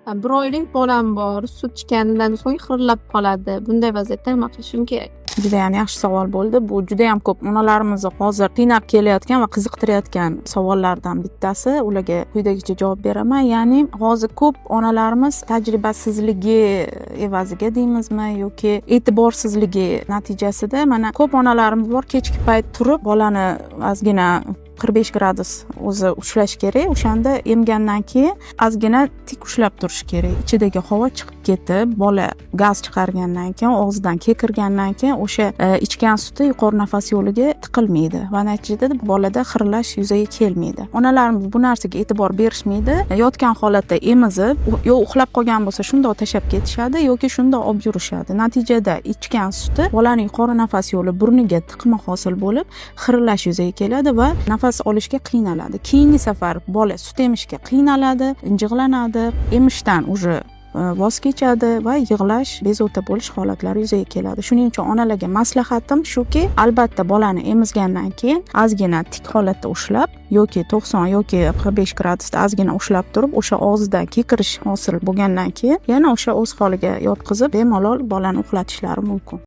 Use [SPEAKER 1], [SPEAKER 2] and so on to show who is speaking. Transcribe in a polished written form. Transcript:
[SPEAKER 1] 1 oylik bolam bor, sut ichganidan so'ng xirillab qoladi. Bunday vaziyatda nima qilishim kerak?
[SPEAKER 2] Judayam yaxshi savol bo'ldi. Bu judayam ko'p onalarimizni hozir qiynab kelayotgan va qiziqtirayotgan savollardan bittasi. Ularga quyidagicha javob beraman. Ya'ni hozir ko'p onalarimiz tajribasizligi evaziga deymizmi yoki e'tiborsizligi natijasida, mana, ko'p onalarimiz bor, kechki payt turib bolani ozgina 45 gradus o'zi ushlash kerak. O'shanda emgandan keyin ozgina tik ushlab turish kerak. Ichidagi havo chiqib ketib, bola gaz chiqargandan keyin, og'zidan kekirgandan keyin o'sha ichgan suti yuqori nafas yo'liga tiqilmaydi va natijada bolada xirillash yuzaga kelmaydi. Onalarimiz bu narsaga e'tibor berishmaydi. Yotgan holatda emizib, yo uxlab qolgan bo'lsa, shundoq tashlab ketishadi yoki shundoq olib yurishadi. Natijada ichgan suti bolaning yuqori nafas yo'li, burniga tiqma hosil bo'lib, xirillash yuzaga keladi va nafas olishga qiynaladi. Keyingi safar bola sut emishga qiynaladi, injiqlanadi, emishdan уже voz kechadi va yig'lash, bezovta bo'lish holatlari yuzaga keladi. Shuning uchun onalarga maslahatim shuki, albatta bolani emizgandan keyin ozgina tik holatda ushlab yoki 90 yoki 45 gradusda ozgina ushlab turib, o'sha og'zidan kekirish hosil bo'lgandan keyin yana o'sha o'z holiga yotqizib, bemalol bolani uxlatishlari mumkin.